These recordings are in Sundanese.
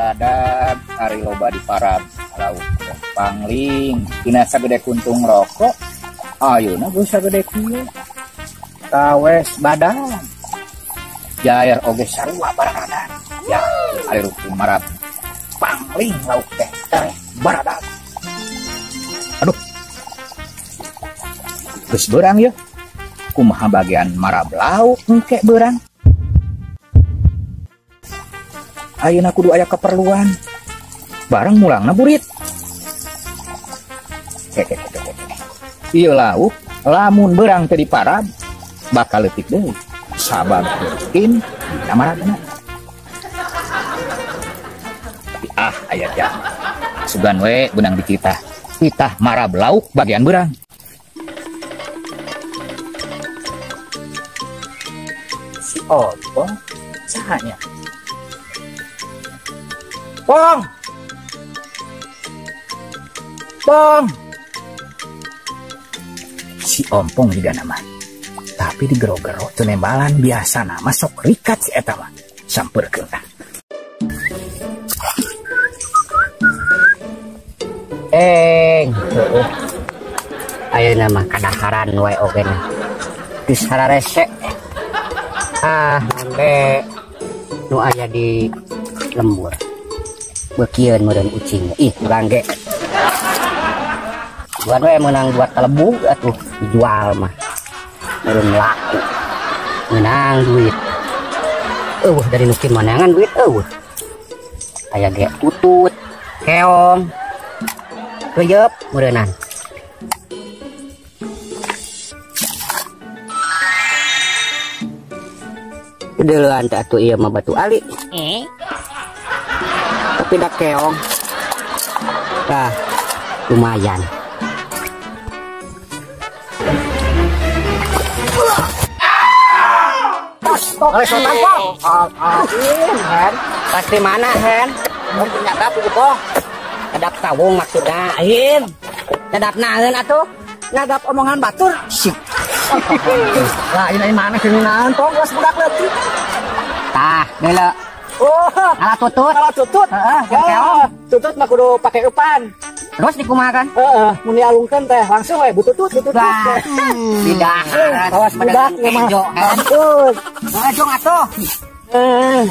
Baradag ari loba di parab lauk pangling dina sagede kuntung rokok ayeuna geus sagede kieu tawes badan jair oge sarua baradag ya ari rukun marab pangling lauk teh tereh baradag. Aduh, geus beurang yeuh, kumaha bagian marab lauk engke beurang. Ayeuna kudu aya keperluan. Bareng mulangna burit. Ieu lauk lamun beurang teu diparab bakal leutik deui. Sabab mungkin dina marabna. Tapi ah aya jam. Sugan we beunang dititah. Titah marab lauk bagian beurang. Si Ompong sahanya? Pong! Pong! Si Ompong juga nama. Tapi digero-gero teu nembalan biasa nama sok rikat si eta mah. Sampeurkeun tah. Eng, heueuh. Ayeuna mah kadaharan wae oge na. Geus hararese. Ah, nembe nu aya di lembur. Bekieun meureun ucing. Ih, urang ge. Buat we meunang buat kalebug atuh dijual mah. Meureun laku. Meunang duit. Eueuh dari nu kieu manangan duit eueuh. Aya ge tutut, keong. Keyep meureunan. Deuleuan teh atuh ieu mah batu ali. Tapi dak keong. Tah, lumayan. Tos, pong. Hen. Pasti mana, Hen? Nyadap ieu poh. Nyadap kawung maksudna. Ain. Nyadap naeun atuh? Nyadap omongan batur. Sip. Lah, ini mana seunaeun pong geus budak leutik. Tah, deuleu. Oh, alat tutut. Alat tutut. Heeh, keong. Tutut mah kudu pake eupan. Terus dikumahakan? Heeh, mun dialungkeun teh langsung we bututut bututut. Tidak. Awas budak ieu mah. Ampun. Ngajong atuh. Nah,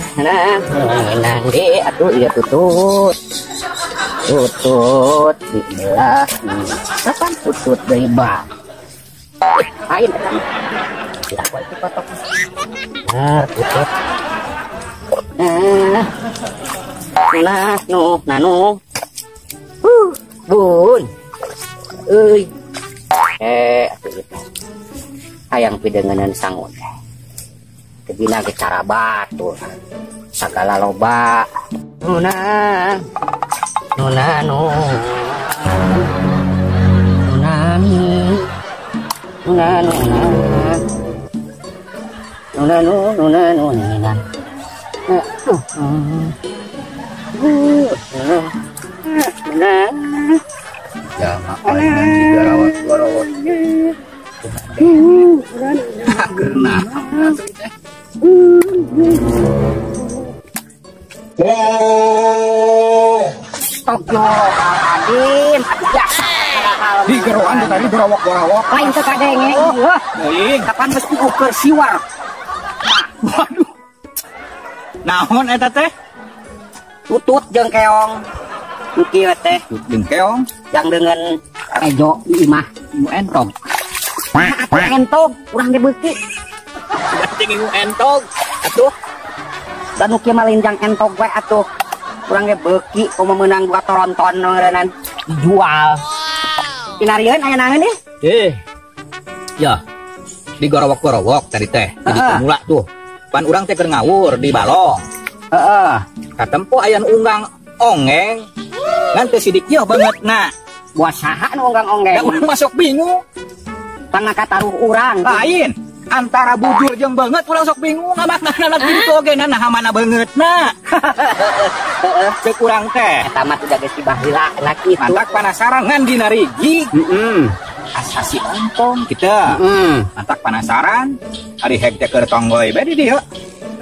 nang di atuh ieu tutut. Tutut dibelah. Kapan tutut deui ba? Lain eta mah. Tidak wae dikotok. Nah, tutut. Nah, nah, nu, nanu. Bun. Euy. Atuh ieu. Hayang pideungeun sangu teh. Tebina ge cara batur. Sagala loba. Nuna. Nuna nu. Nuna ni. Nuna nuna. Nuna nu nuna nu nuna. Ya mak palingan juga rawat-rawat. Karena Astagfirullahaladzim. Di geroan tadi gerawak-gerawak. Lain teu kadenge. Teuing. Kapan geus diukur siwar. Waduh. Naon eta teh? Tutut jeung keong. Nu kieu teh. Tutut jeung keong. Yang dengan ejo imah nu entog. Atuh entog urang ge beuki. Jeung nu entog atuh. Dan nu kieu mah lain jang entog we atuh. Urang ge beuki kumaha meunang dua toronton ngeureunnan dijual. Pinarieun aya naon ieu? Ya. Digorowok-gorowok tadi teh. Jadi mula tuh. Pan urang teh keur ngawur di balong. Heeh. Katempo aya nu unggang ongeng. Ngan teu sidik ieu bangetna. Buat saha nu unggang ongeng? Da urang masuk bingung. Tangga kataruh urang. Lain. Antara bujur jeung beungeut urang sok bingung ngamaknana kitu oge naha mana beungeutna. Ceuk urang teh. Eta mah udah geus dibaheula na kitu. Mantak penasaran ngan dina rigi. Heeh. Asasi ompong kitu. Mantak penasaran ari hek teh keur tonggoy bae di dieu.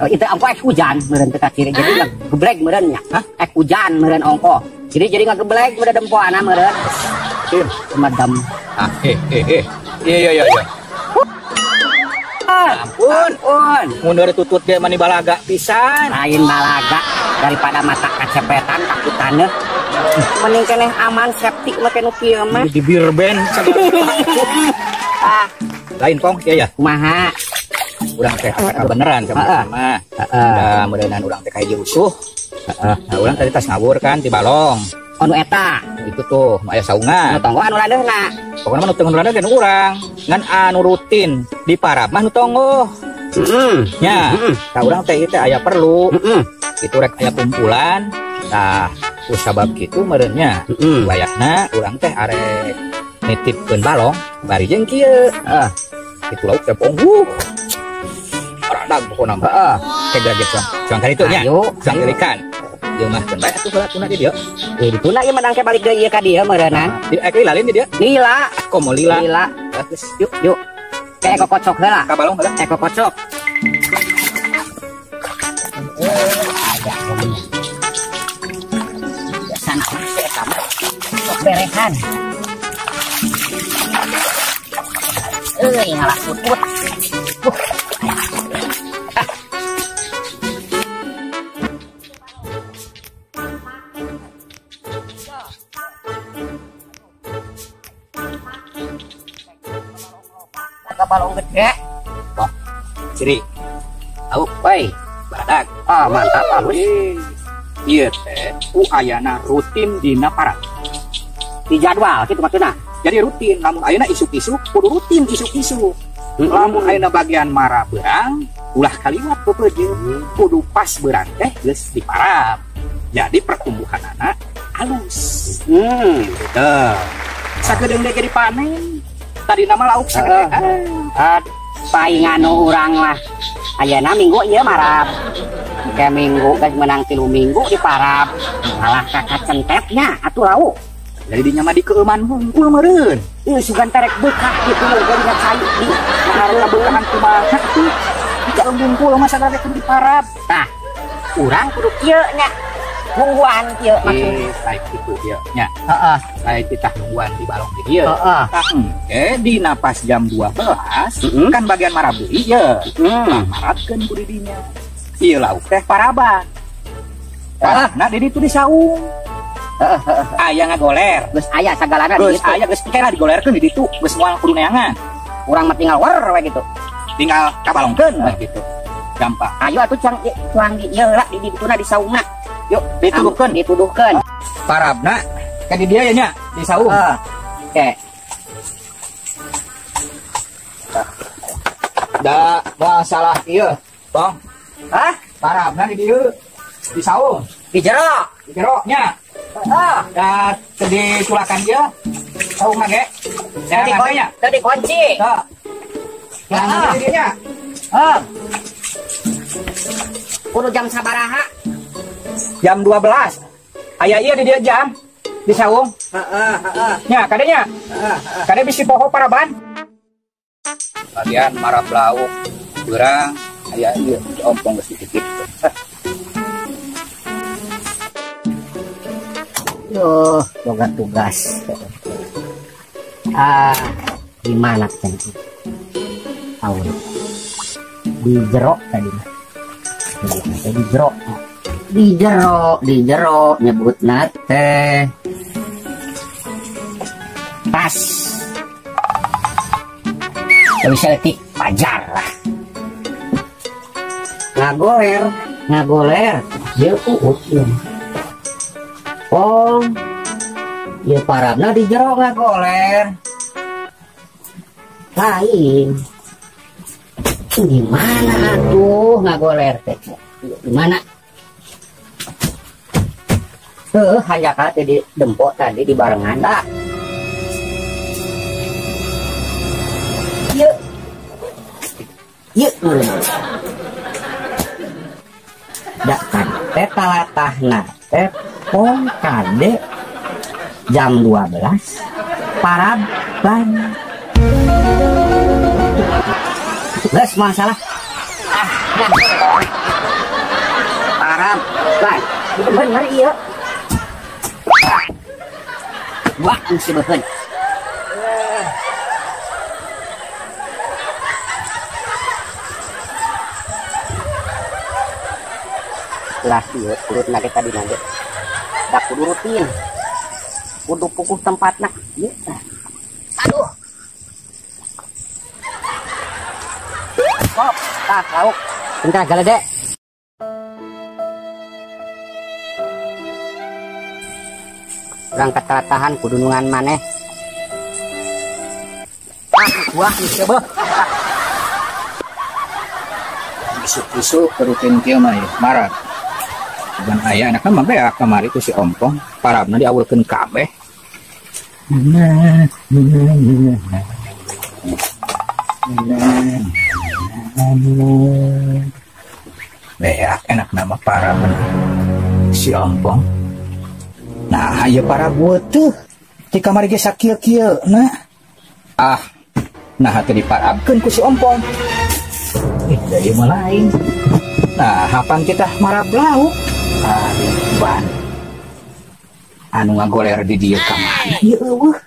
Itu ongko ek hujan meureun teh kaciri jadi ngageblek meureun nya. Hah? Ek hujan meureun ongko. Jadi ngageblek meureun dempoana meureun. Madam. Ah, Iya. Ampun, on. Mundur tutut ge mani balaga pisan. Lain balaga daripada mata kacepetan takutannya. Mending keneh aman safety make nu kieu mah. Di bir band Ah, lain kong ieu ya. Kumaha? Urang teh beneran sama mah. Heeh. Da meureunnan urang teh kahiji rusuh. Heeh. Nah, urang tadi tas ngawur kan di balong. Anu eta. Itu tuh aya saungan. Nu tonggo anu landeuhna. Pokona mah nu teu landeuh ge urang. Ngan anu rutin di parab mah nu tonggo. Heeh. Nya, tah urang teh ieu teh aya perlu. Heeh. Itu rek aya kumpulan. Tah, ku sabab kitu meureunnya. Heeh. Wayahna urang teh arek nitipkeun balong bari jeung kieu. Heeh. Itu lauk teh pong. Radag pokona mah. Heeh. Teh gaget cuang kali itu nya. Ayo, Cuang kalikan. Ieu mah keun bae atuh heula tuna di dieu. Dituna ieu mah dangke balik deui ieu ka dieu meureunnan. Di ek lila lain di dieu. Lila. Komo lila. Lila. Geus, yuk yuk. Ke eko kocok heula. Ka balong heula. Eko kocok. Ada ngomongnya. Biasana mah eta mah sok berehan. Euy, ngalah putut. Balong gede. Wah, ciri. Au, woi, baradak. Ah, mantap halus. Ieu teh ku ayana rutin dina parab. Di jadwal kitu maksudna. Jadi rutin, lamun ayeuna isuk-isuk kudu rutin isuk-isuk. Lamun ayeuna bagian mara beurang, ulah kaliwat peupeujeuh. Kudu pas beurang teh geus diparab. Jadi pertumbuhanana halus. Gitu. Sakedeung deui dipanen. Tadi nama lauk sagede. Paingan urang lah. Ayeuna minggu ieu marab. Ke minggu geus menang 3 minggu diparab. Malah kakak centetnya atuh lauk. Jadi dinya mah dikeueuman hungkul meureun. Ieu sugan terek beukah kitu lho dina cai di ngaruh beukahan kumaha tuh. Dikeum hungkul mah sagala kudu diparab. Tah, urang kudu kieu nya. Nungguan kieu maksudna. Baik kitu ieu nya. Heeh. Saya titah nungguan di balong di dieu. Heeh. Tah, dina pas jam 12 kan bagian marab deui ye. Marabkeun ku di dinya. Ieu lauk teh paraban. Nah, di ditu di saung. Aya ngagoler. Geus aya sagalana di ditu. Geus aya geus kera digolerkeun di ditu, geus moal kudu neangan. Urang mah tinggal wer we gitu. Tinggal kabalongkeun we gitu. Gampang. Ayo atuh cang cuang di ieu lah di dituna di saungna. Yuk, dituduhkeun, dituduhkeun. Parabna ka di dieu ya nya, di saung. Oke. Da masalah ieu, Bang. Hah? Parabna di dieu di saung. Di jero. Di jero nya. Heeh. Da teu ditulakan ieu. Saungna ge. Teu teu dikunci. Heeh. Nah, di dieu nya. Heeh. Kudu jam sabaraha? Jam 12. Aya ieu di dieu jam di saung. Heeh, heeh. Nya, kadenya. Heeh, Kade bisi poho paraban. Bagian marab lauk beurang aya ieu ompong geus dititip. Duh, boga tugas. Ah, di mana tadi? Tahu. Di jero tadi mah. Di jero. Di jero nyebutna teh. Pas. Gak bisa letik pajar lah. Ngagoler. Dia uut ieu. Oh, ieu parabna di jero ngagoler. Lain. Gimana atuh ngagoler teh? Gimana? Hanjakal teh di dempok tadi di barengan dah. Yuk. Yuk meureun. Da kan teh talatahna teh pong kade jam 12 paraban. Geus masalah. Ah, Parab. Lah, bener ieu. Wah, si beuheun. Lah ieu urut nage tadi nage. Da kudu rutin. Kudu pukuh tempatna. Ieu. Aduh. Kop, tah lauk. Bentar galede. Urang ketelatahan kudunungan maneh. Ah, wah, ieu beuh. Isuk-isuk rutin kieu mah ieu, marah. Dan aya anakna mah beak kamari ku si Ompong, parabna diawulkeun kabeh. Beak enak nama parab si Ompong. Nah, ieu parab teuh ti kamari ge sakieu-kieu na. Ah, nah teu diparabkeun ku si Ompong. Da ieu mah lain. Nah, hapan kita marab lauk. Ah, ban. Anu ngagoler di dieu ka mana ieu eueuh.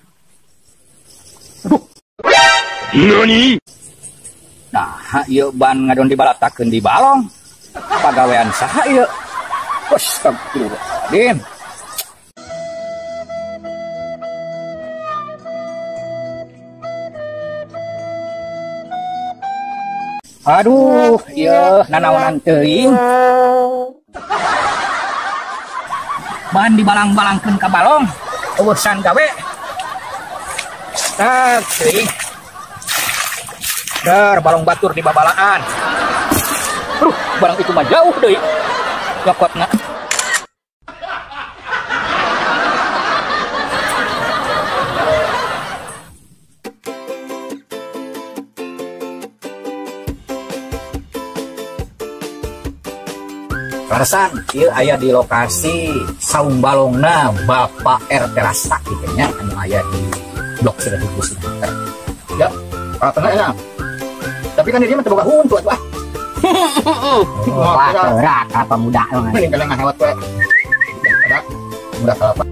Aduh. Nani? Nah, ieu ban ngadon dibalatakeun di balong. Pagawean saha ieu? Astagfirullahaladzim. Aduh, ieu nanaonan teuing. Ban dibalang-balangkeun ka balong, eueusan gawe. Tak teuing. Dar balong batur di babalaan. Aduh, barang itu mah jauh deui. Nyokotna. Kaleresan ieu aya di lokasi Saung Balongna Bapak RT Rasta kitu nya anu aya di blok 1000 meter. Ya, tengah ya. Tapi kan dia mah teu boga huntu atuh ah. Wah, terak apa muda mending kalian ngahewat we. Ada muda kalapa.